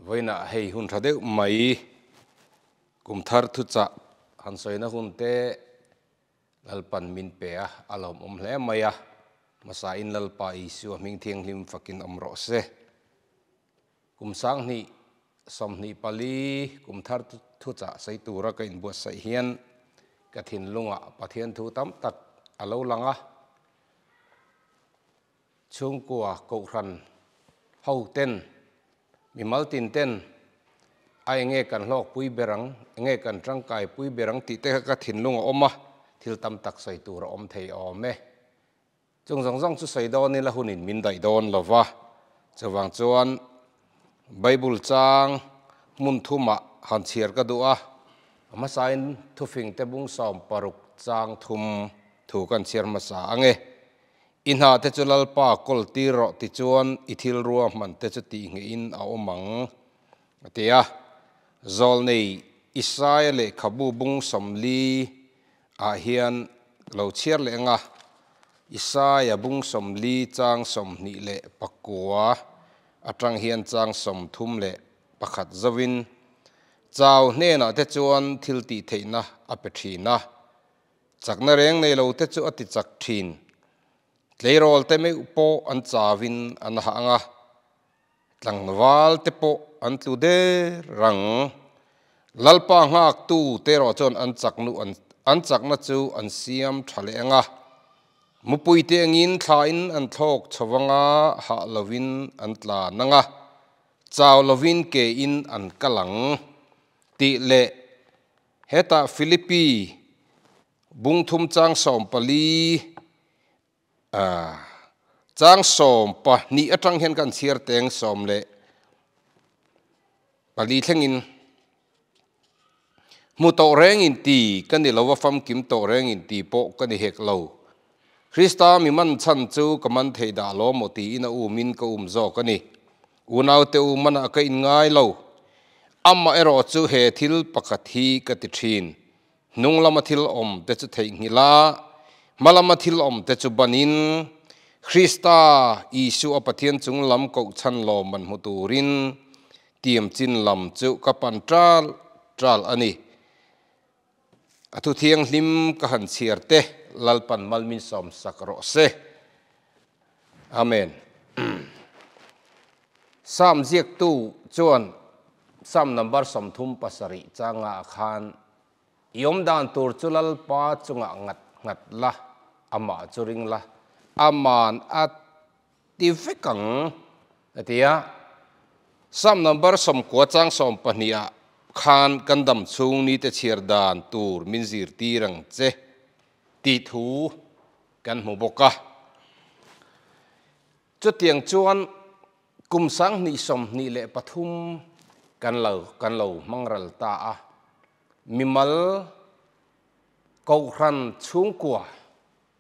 Vawiinah hei hun tha deuh mai kum thar thuchah han sawina hun te Lalpan min pe a, a lawmawm hle mai a. Hmasain Lalpa Isua hming thianghlim fakin awm rawh se. Kum sanghnih 24 kum thar thuchah sawi tura ka inbuatsaih hian ka thinlungah Pathian thu tam tak a lo lang a. Chhungkua Kohhran ho ten, mimal tin ten a enge kan hlawkpui ber ang, enge kan tangkaipui ber ang tih te kha ka thinlung a awm a, thil tam tak sawi tur a awm thei awm e. Chung zawng zawng chu sawi dawn ila hunin min daih dawn lo va, chuvang chuan Bible chang hmun thumah han chhiar ka duh a, a hmasain thufing te bung 60 chang thum thu kan chhiar hmasa ang e. I hna te chu Lalpa kawl tir rawh tichuan i thil ruahman te chu tihngeihin a awm ang, a ti a. Zawlnei Isaia lehkhabu bung 40 ah hian lo chhiar leh ang a, Isaia bung 40 chang 29 atang hian chang 31 zovin, Chau hnenah te chuan thil tih theihna a pe thin a, chakna reng nei lo te chu a ti chak thin. Tleirawl te meuh pawh an chauin an hah ang a, Tlangval te pawh an tlu der rang. Lalpa nghaktu te erawh chuan an chaknu an an chakna chu an siam tha leh ang a. Mupui te angin thlain an thlawk chho vang a, hah lovin an tlan ang a, chau lovin ke in an kal ang tih leh hetah Philippi bung thum chang 14 Chang 12 atang hian kan chhiar teng 14 thlengin hmu tawh reng in ti ka ni lo a, famkim tawh reng in ti pawh ka ni hek lo. Krista mi man chhan chu ka man thei dah lo maw tiin a umin ka um zawk a ni. Unaute u manah ka inngai lo. Amah erawh chu he thil pakhat hi ka ti thin. Hnung lama thil awm te chu theihnghilh a, hma lama thil awm te chu banin, Krista Isua Pathian chung lam kohchhan lawm man hmu turin tiam chin lam chu ka pan ṭal ṭal a ni. A thu thianghlim ka han chhiar te Lalpan mal min sawmsak rawh se. Amen. Psalm ziaktu chuan Psalm number 37 changa khan i awm dan tur chu Lalpa chungah ngat ngat la, amah chu ring la, aman a ti vek ang a ti a. Psalm number 90 chang 12 ah khan kan dam chhung ni te chhiar dan tur min zirtir ang che tih thu kan hmu bawk a. Chutiang chuan kum 2023 kan lo kan lo hmang ral ta a. Mimal Kohhran chhungkua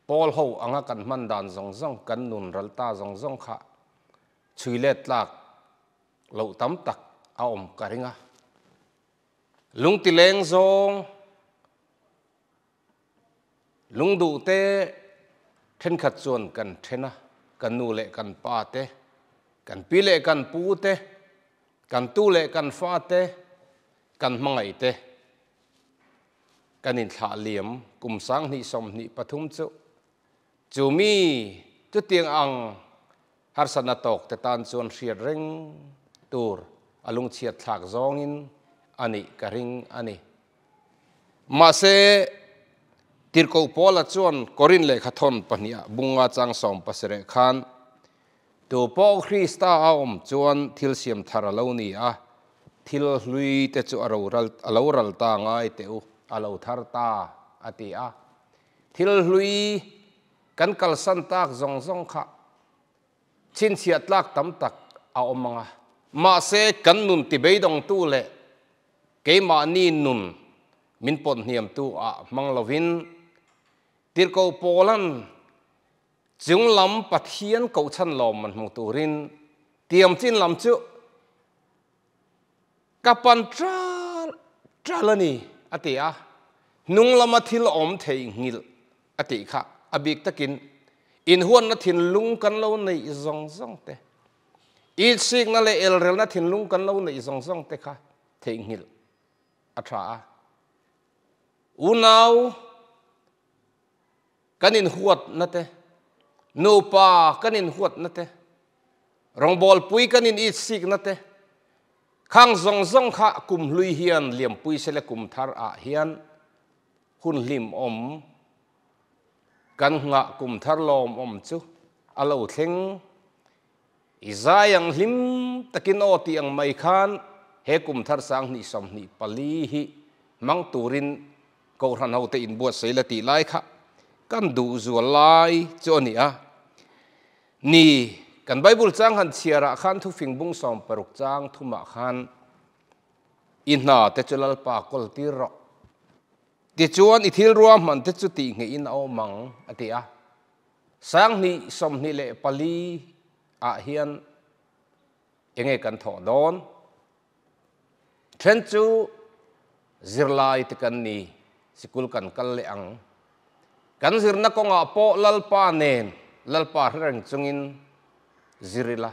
pawl ho anga kan hman dan zawng zawng kan nun ral ta zawng zawng kha chhui let tlak loh tam tak a awm ka ring a. Lungtileng zawng Lungduh te thenkhat chuan kan then a, kan nu leh kan pa te, kan pi leh kan pu te, kan tu leh kan fa te, kan hmangaih te kan inthlah liam kum 2023 chu chu mi chutiang ang harsatna tawk te tan chuan hriat reng tur a lungchhiat thlak zawngin a nih ka ring a ni. Mahse, Tirhkoh Paula chuan Korin lehkha thawn pahniha bunga chang 17 khan, Tu pawh Krista a awm chuan thil siam thar a lo ni a, thil hlui te chu a a lo ral ta ngai teh u, a lo thar ta, a ti a. Thil hlui kan kalsan tak zawng zawng kha chhinchhiah tlak tam tak a awm ang a. Mahse, kan nun tibeidawngtu leh Keimahni nun min pawt hniamtu ah hmang lovin Tirhkoh Paula'n chung lam Pathian kohchhan lawm man hmu turin tiam chin lam chu ka pan ṭal ṭal a ni a ti a, hnung lama thil awm theihnghilh a tih kha a bik takin inhuanna thinlung kan lo neih zawng zawng te. Itsikna leh elrelna thinlung kan lo neih zawng zawng te kha theihnghilh a tha a. Unau kan inhuatna te, nupa kan inhuatna te, rawngbawlpui kan in itsikna te, khang zawng zawng kha kum hlui hian liampui sele kum thar ah hian hun hlimawm kan nghah kum thar lawmawm chu a lo thleng. I zai ang hlim takin aw tih ang mai khan he kum thar 2024 hi hmang turin Kohhran hote inbuatsaih la tih lai kha kan duh zual lai chu a ni a. Ni, kan Bible chang han chhiarah khan thufing bung 60 chang thumah khan i hna te chu Lalpa kawl tir rawh. Tichuan i thil ruahman te chu tih ngeihin a awm ang a ti a. 2024 ah hian enge kan thawh dawn? Then chu zirlai te kan ni, sikul kan kal leh ang. Kan zirna kawngah pawh Lalpa nen, Lalpa hre reng chungin zir ila.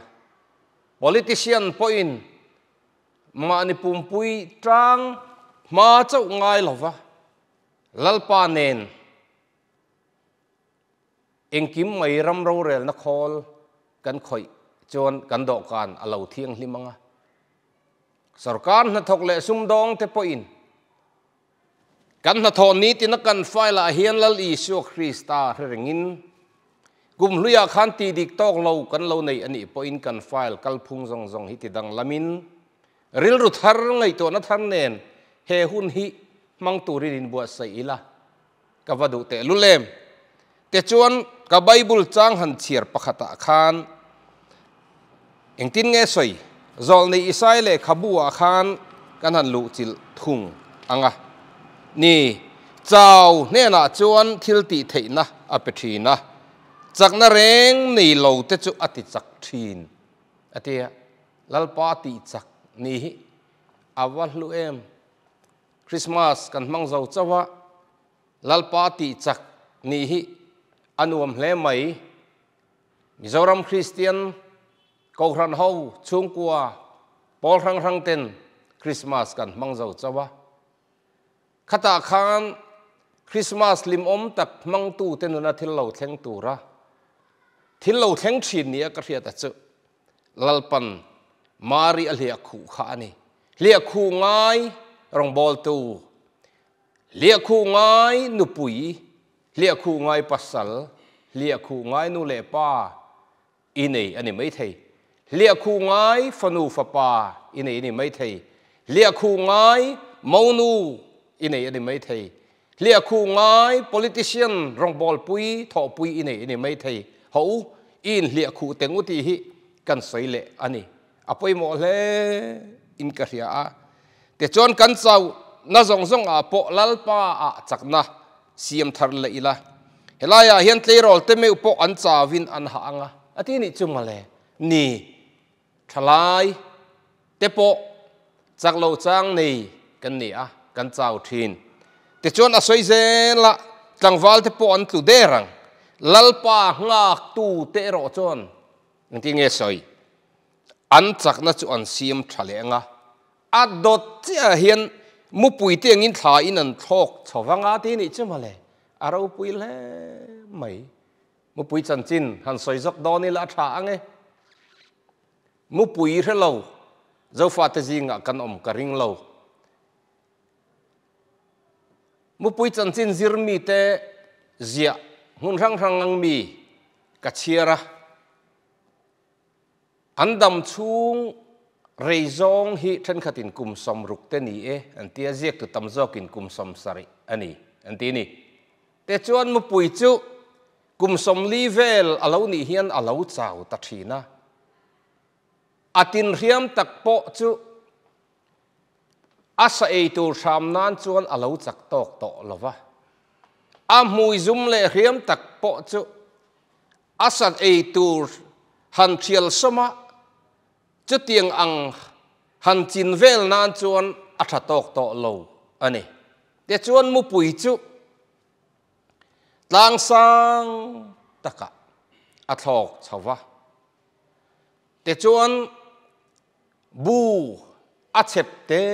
Politician pawhin mahni pumpui tang hma chauh ngai lova Lalpa nen Engkim mai ram rorelna khawl kan khawih chuan kan dawhkan a lo thianghlim ang a. Sorkar hnathawk leh sumdawng te pawhin kan hnathawh nitina kan file ah hian Lal Isua Krista hre rengin kum hluiah khan tih dik tawk lo kan lo nei a nih pawhin kan file kalphung zawng zawng hi ti danglamin rilru thar ngaihtuahna thar nen he hun hi hmang turin inbuatsaih ila. Ka va duh teh lul em? Tichuan, ka Bible chang han chhiar pakhatah khan engtin nge sawi? Zawlnei Isai lehkhabu ah khan kan han luhchilh thung ang a. Ni, chau hnenah chuan thil tih theihna a pe thin a, chakna reng nei lo te chu a ti chak thin a ti a. Lalpa tih chak ni hi a va hlu em? Christmas kan hmang zo chauh a, Lalpa tih chak nih hi a nuam hle mai. Mizoram Kristian Kohhran ho chhungkua pawl hrang hrang ten Christmas kan hmang zo chauh a. Khatah khan Christmas hlimawm tak hmangtu te nuna thil lo thleng tura thil lo thleng thin nia ka hriat a chu. Lalpan Mari a hliah khuh kha a ni. Hliah khuh ngai rawngbawltu, hliah khuh ngai nupui, hliah khuh ngai pasal, hliah khuh ngai nu leh pa i nei a ni maithei. Hliah khuh ngai fanu fapa i nei a ni maithei. Hliah khuh ngai monu i nei a ni maithei. Hliah khuh ngai politician rawngbawlpui thawhpui i nei a ni maithei. Hawh u, i inhliah khuh teng u tih hi kan sawi leh a ni. A pawimawh hle in ka hria a. Tichuan kan chauh na zawng zawng ah pawh Lalpa ah chakna siam thar leh ila. Helai ah hian tleirawl te meuh pawh an chau in an hah ang a, a ti nih chu mawle. Ni, thalai te pawh chak lo chang nei kan ni a, kan chau thin. Tichuan a sawi zel a, tlangval te pawh an tlu der ang. Lalpa nghaktu te erawh chuan engtin nge sawi? An chakna chu an siam tha leh ang a, a dawt chiahah hian mupui te angin thla in an thlawk chho vang a ti nih chu mawle, a ropui hle mai. Mupui chanchin han sawi zawk dawn ila a tha ang e. Mupui hre lo, Zofate zingah kan awm ka ring lo. Mupui chanchin zir mite ziah hmun hrang hrang ang mi ka chhiar a. An dam chhung rei zawng hi thenkhatin kum 60 te ni e an ti a, ziaktu tam zawkin kum 70 a ni an ti a ni. Tichuan mupui chu kum 40 vel a lo nih hian a lo chau ta thin a. A tinhriam tak pawh chu a sa ei tur hram nan chuan a lo chak tawk tawh lo va. A hmui zum leh hriam tak pawh chu a sa ei tur han thial sawm a, chutiang ang han chin vel nan chuan a tha tawk tawh lo a ni. Tichuan mupui chu tlang sang takah a thlawk chho va. Tichuan. Bu a chhep te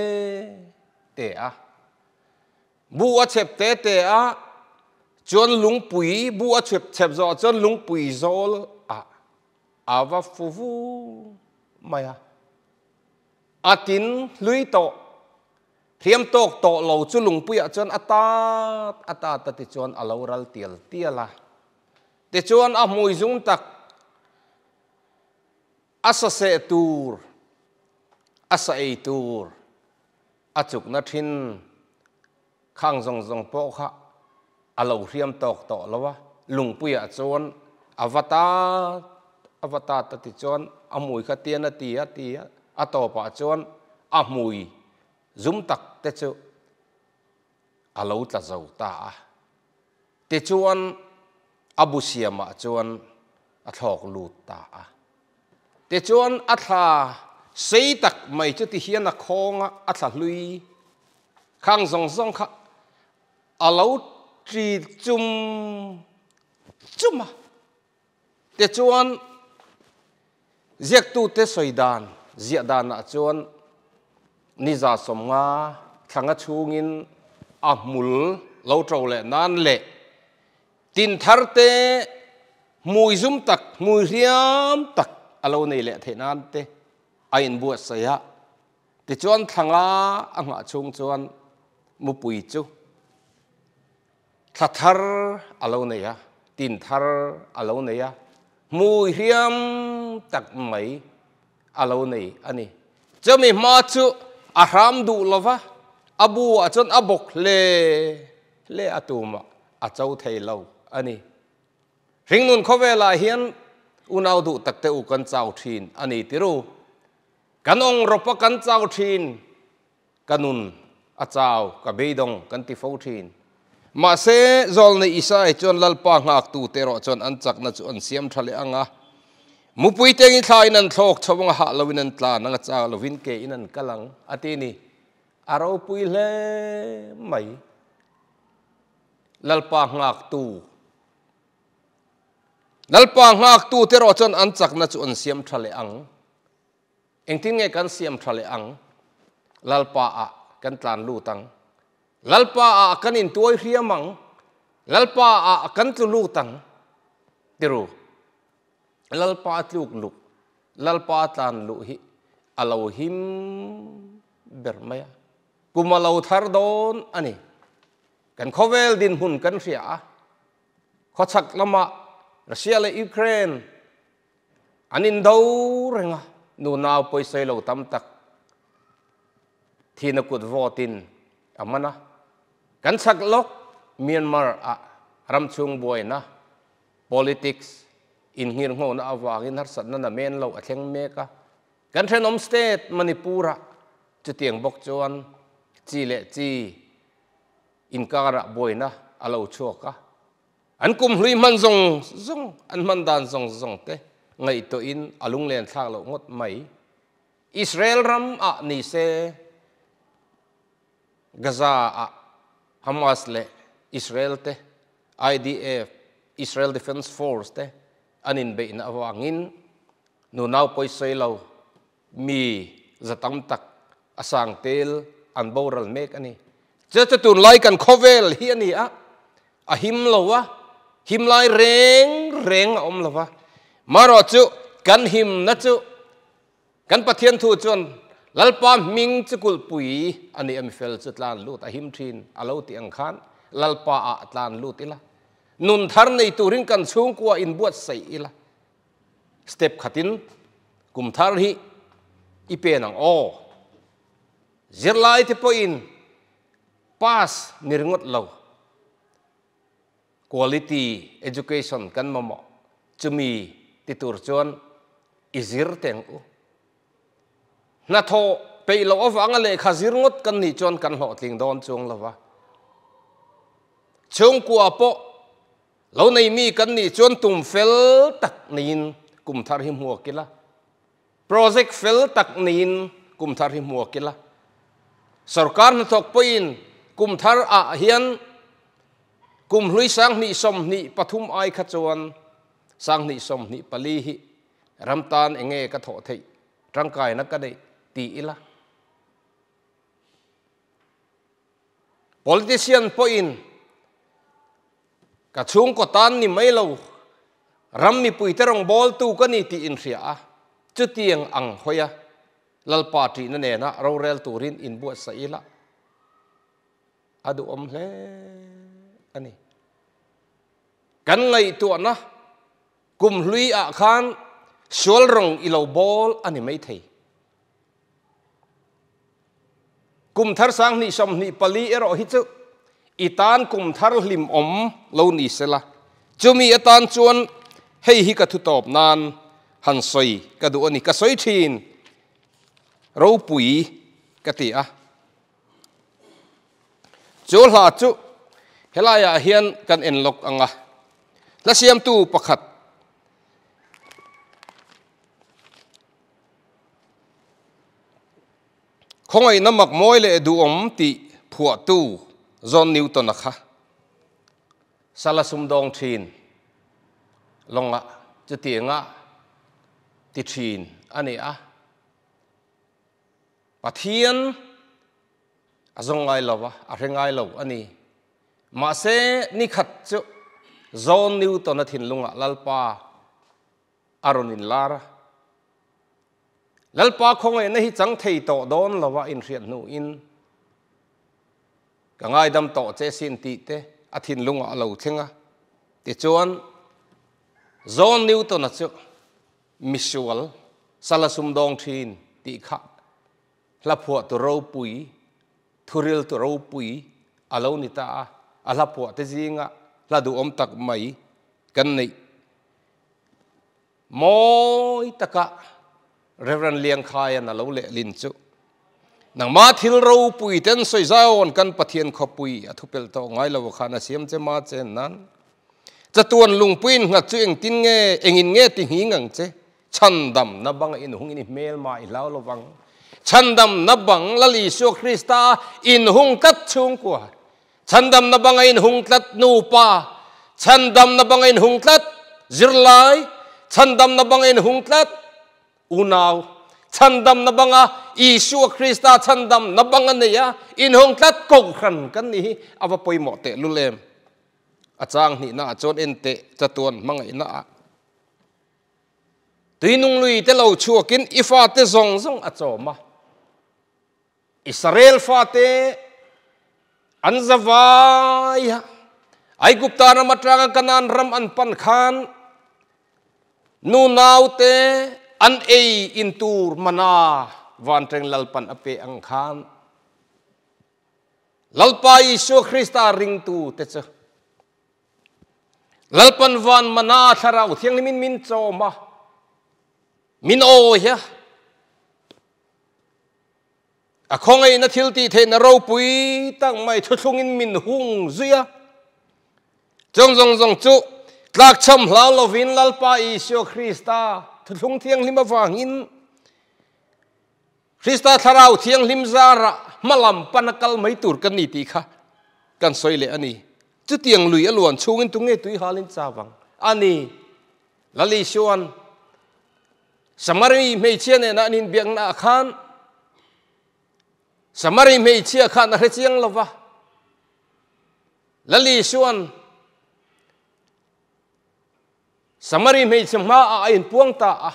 te a. Bu a chhep te te a, chuan lungpui bu a chhep chhep zawh chuan lungpui zawl ah a va fu vu mai a. A tin hlui tawh, hriam tawk tawh lo chu lungpuiah chuan a tat a tat a tichuan a lo ral tial tial a. Tichuan a hmui zum tak a saseh tur, a sa ei tur a chukna thin khang zawng zawng pawh kha a lo hriam tawk tawh lo a, lungpuiah chuan a va tat a va tat a tichuan a hmui kha tian a ti a ti a, a tawpah chuan a hmui zum tak te chu a lo tla zo ta a. Tichuan a bu siamah chuan a thlawk lut ta a. Tichuan a thla sei tak mai chu tihian a khawng a, a thla hlui khang zawng zawng kha a lo ṭi chum chum a. Tichuan ziaktute sawi dan ziah danah chuan niza sawmnga thlanga chhungin a hmul lo ṭo leh nan leh tin thar te hmui zum tak, hmui hriam tak a lo nei leh theih nan te a inbuatsaih a. Tichuan thlanga a nghah chhung chuan mupui chu Thla thar a lo nei a, tin thar a lo nei a, hmui hriam tak mai a lo nei a ni. Chumi hma chu a hram duh lo va, a bu ah chuan a bawk hle hle a tumah a cho thei lo a ni. Hringnun khawvelah hian unau duh tak te u kan chau thin a ni tiru. Kan awng rawp a kan chau thin. Ka nun a chau, ka beidawng kan ti fo thin. Mahse, Zawlnei Isai chuan Lalpa nghaktute erawh chuan an chakna chu an siam tha leh ang a. Mupui tengin thlain an thlawk chho ang a, hah loin an tlan ang a, chau lovin kein an kal ang, a ti ni. A ropui hle mai. Lalpa nghaktu. Lalpa nghaktute erawh chuan an chakna chu an siam tha leh ang. Engtin nge kan siam tha leh ang? Lalpa ah kan tlan lut ang. Lalpa ah kan intuai hriam ang. Lalpa ah kan tlu lut ang. Tiru, Lalpa a tluk luh, Lalpa a tlan luh hi a lo him ber mai a. Kum a lo thar dawn a ni. Kan khawvel dinhmun kan hria a. Khawchhak lamah Russia leh Ukraine An indo reng a, nunau pawisawi lo tam tak thihna kut vawtin a man a. Kan chhak lawk Myanmar ah ram chhung buaina, politics, inngirnghawhna avangin harsatna na men lo a thleng mek a. Kan thenawm state Manipur ah chutiang bawk chuan chi leh chi inkarah buaina a lo chhuak a. An kum hlui hman zawng zawng, an hman dan zawng zawng te ngaihtuahin a lunglen thlak loh ngawt mai. Israel ram ah ni se Gaza ah Hamas leh Israel te IDF, Israel Defense Force, te an inbeihna avangin nunau pawisawi lo Mi za tam tak a sang tel an boral mek a ni. Chu chu tunlai kan khawvel hi a ni a, a him lo a, him lai reng reng a awm lo va. Marawh chu kan himna chu kan Pathian thu chuan Lalpa hming chu kulhpui a ni a, mifel chu tlan lut a him thin a lo tih ang khan Lalpa ah tlan lut ila, nun thar nei turin kan chhungkua inbuatsaih ila. Step khatin kum thar hi i pen ang aw. Zirlai te pawhin pass ni ringawt lo, quality education kan mamawh chumi ti tur chuan i zir teng u. Hnathawh peih loh avanga lehkha zir ngawt kan nih chuan kan hlawhtling dawn chuang lo va. Chhungkua pawh Lo nei mi kan nih chuan tum fel tak neiin kum thar hi hmuak ila, project fel tak neiin kum thar hi hmuak ila, sorkar hnathawk pawhin kum thar ah hian kum hlui 2023 ai kha chuan 2024 hi ram tan enge ka thawh theih, tangkaina ka neih. ti ila. Politician pawhin ka chhungkaw tan ni mai lo, ram mipuite rawngbawltu ka ni tih inhria a, chutiang ang hawi a Lalpa ṭihna nena rorel turin inbuatsaih ila a duhawm hle a ni. Kan ngaihtuahna kum hlui ah khan sual rawng i lo bawl a ni maithei. Kum thar 2024 erawh hi chu i tan kum thar hlimawm lo ni sela, chumi atan chuan hei hi ka thutawp nan han sawi ka duh a ni. Ka sawi thin ropui ka ti a. Chu hla chu helaiah hian kan en lawk ang a, hla siamtu pakhat Khawngaihna mak mawi leh duhawm tih phuahtu John Newton-a kha sala sumdawng thin lawngah chutianga ti thin a ni a. Pathian a zawng ngai lo a, a hre ngai lo a ni. Mahse, nikhat chu John Newton-a thinlungah Lalpa a rawn inlar a. Lalpa khawngaihna hi chang thei tawh dawn lo a inhriat hnuin ka ngaidam tawh che sin tih te a thinlungah a lo thleng a. Tichuan, John Newton-a chu misual sala sumdawng thin tih kha hla phuahtu ropui, thuriltu ropui a lo ni ta a. A hla phuahte zinga hla duhawm tak mai kan neih. Mawi taka Rev. Liangkhaia'n a lo lehlin chu, Nangmah thil ropui ten sawi Zion kan Pathian khawpui a thupelh tawh ngai lo khan a siam che ma chen nan. Chatuan lungpuiin nghat chu engtin nge, engin nge ti nghing ang che? Chhandamna banga inhungin i hmel mah i hlau lovang. Chhandamna bang Lal Isua Krista inhung tlat chhungkua. Chhandamna banga inhung tlat nupa, chhandamna banga inhung tlat zirlai, chhandamna banga inhung tlat unau, chhandamna banga Isua Krista chhandamna banga neia inhung tlat kohhran kan nih hi a va pawimawh teh lul em. A chang hnihna ah chuan en teh chatuan hmangaihna ah tuinung lui te lo chhuakin i fate zawng zawng a chawm a. Israel fate an zavai a, Aigupta ram atanga Kanaan ram an pan khan nu naute an ei in tur mana vanreng Lalpan a pe ang khan Lalpa Isua Krista ringtu te chu Lalpan van mana thlarau thianghlimin min chawm a, min awi a. A khawngaihna thil tih theihna ropui tak mai thuthlungin min hung zui a. Chung zawng zawng chu tlakchham hlau lovin Lalpa Isua Krista thuthlung thianghlim avangin Krista Thlarau Thianghlim zarah hmalam pana kal mai tur kan ni tih kha kan sawi leh a ni. Chutiang lui a luan chhungin tunge tui halin chau ang a ni. Lal Isua'n Samari hmeichhia nena an inbiakna ah khan Samari hmeichhia khan a hre chiang lo va. Lal Isua'n Samari hmeichhe hmaah a inpuang ta a.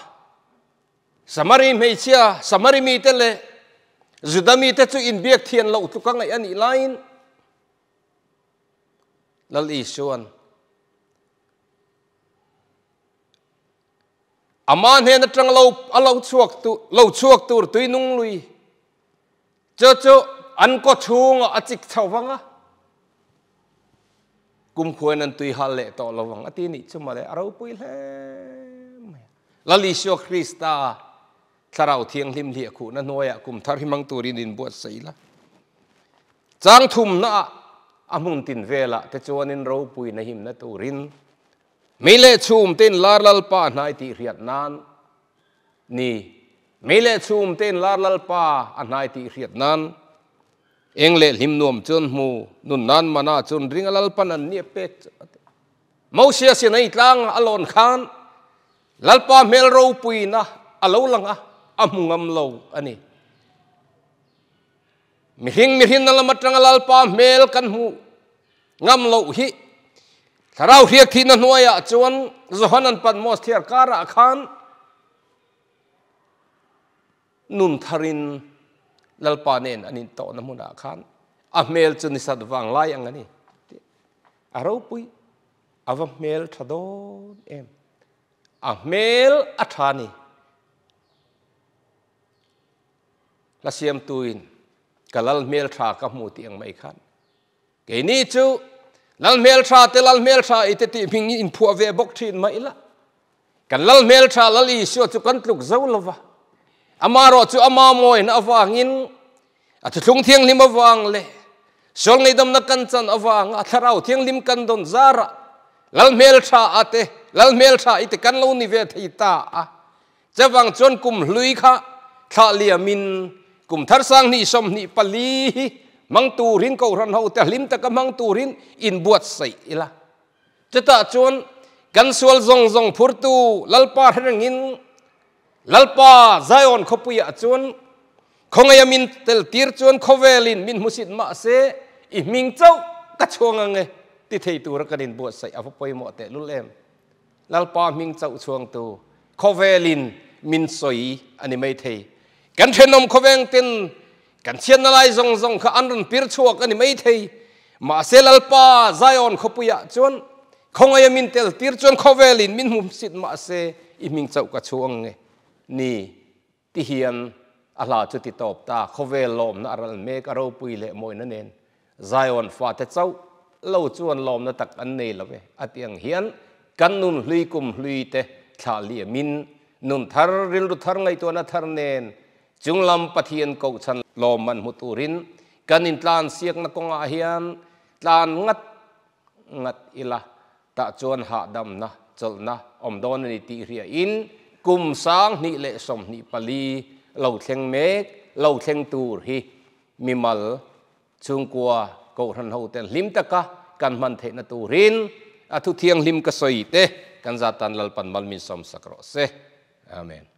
Samari hmeichhia, Samari mite leh Juda mite chu inbiak thian loh tluka ngaih a nih laiin Lal Isua'n Ama hnen atang lo a lo chhuak tu lo chhuak tur tui nung lui chu chu an kaw chhungah a chik chho vang a, kumkhuain an tui hal leh tawh lo vang a ti nih chu mawle a ropui hle mai a. Lal Isua Krista Thlarau Thianghlim hliah khuhna hnuaiah kum thar hi hmang turin inbuatsaih la. Chang thumnaah a hmun tin velah te chuanin ropuina himna turin Mei leh chhum te in lar Lalpa a hnai tih hriat nan ni. Mei leh chhum te in lar Lalpa a hnai tih hriat nan eng leh hlim nuam chuan hmu nun nan mana chuan ring a Lalpan an nia pek chu a ti. Mosia Sinai tlang a lawn khan Lalpa hmel ropuina a lo lang a, a hmu ngam lo a ni. Mihring mihrinna lam atanga Lalpa hmel kan hmuh ngam loh hi Thlarau hriak thihna hnuaiah chuan Johanan Patmos thiar karah khan nun tharin Lalpa nen an intawhna hmunah khan a hmel chu nisat vang lai ang a ni. A ropui, a va hmel tha dawn em. A hmel a tha ni. Hla siamtuin ka lal hmel tha ka hmu tih ang mai khan keini chu lal hmel tha te lal hmel tha i te tih hming in phuah ve bawk thin mai ila kan lal hmel tha lal Isua chu kan tluk zo lova ama rawh chu ama mawina avangin a thuthlung thianghlim avang leh sual ngaihdamna kan chan avanga thlarau thianghlim kan dawn zara lal hmel tha a te lal hmel tha i te kan lo ni ve thei ta a Chuvang chuan kum hlui kha thlah liamin kum thar 2024 hi hmang turin Kohhran hote hlim taka hmang turin inbuatsaih ila. Chutah chuan kan sual zawng zawng phurtu Lalpa hrerengin Lalpa Zion khawpuiah chuan khawngaia min tel tir chuan khawvelin min hmusit mahse i hming chauh ka chhuang ang e ti thei tura kan inbuatsaih a va pawimawh tehlul em. Lalpa hming chauh chhuangtu khawvelin min sawi a ni mai thei. Kan thenawm khawveng ten kan chhiatna lai zawng zawng kha an rawn pir chhuak a ni mai thei. Mahse Lalpa Zion khawpuiah chuan khawngaia min tel tir chuan khawvelin min hmumsit mahse i hming chauh ka chhuang nge ni ti hian a hla chu ti tawp ta. Khawvel lawmna a ral mek a ropui leh mawina nen Zion fate chauh lo chuan lawmna tak an nei lo e a ti ang hian kan nun hlui kum hlui te thlah liamin nun thar rilru thar ngaihtuahna thar nen chunglam Pathian kohchhan lawmman hmu turin kan intlan siakna kawngah hian tlan ngat ngat ila tah chuan hahdamna chawlhna awm dawn a ni tih hriain kum 2024 lo thleng mek lo thleng tur hi mimal chhungkua Kohhran hote hlim taka kan hman theihna turin a thu thianghlim ka sawi te kan zatan Lalpan mal min sawmsak rawh se. Amen.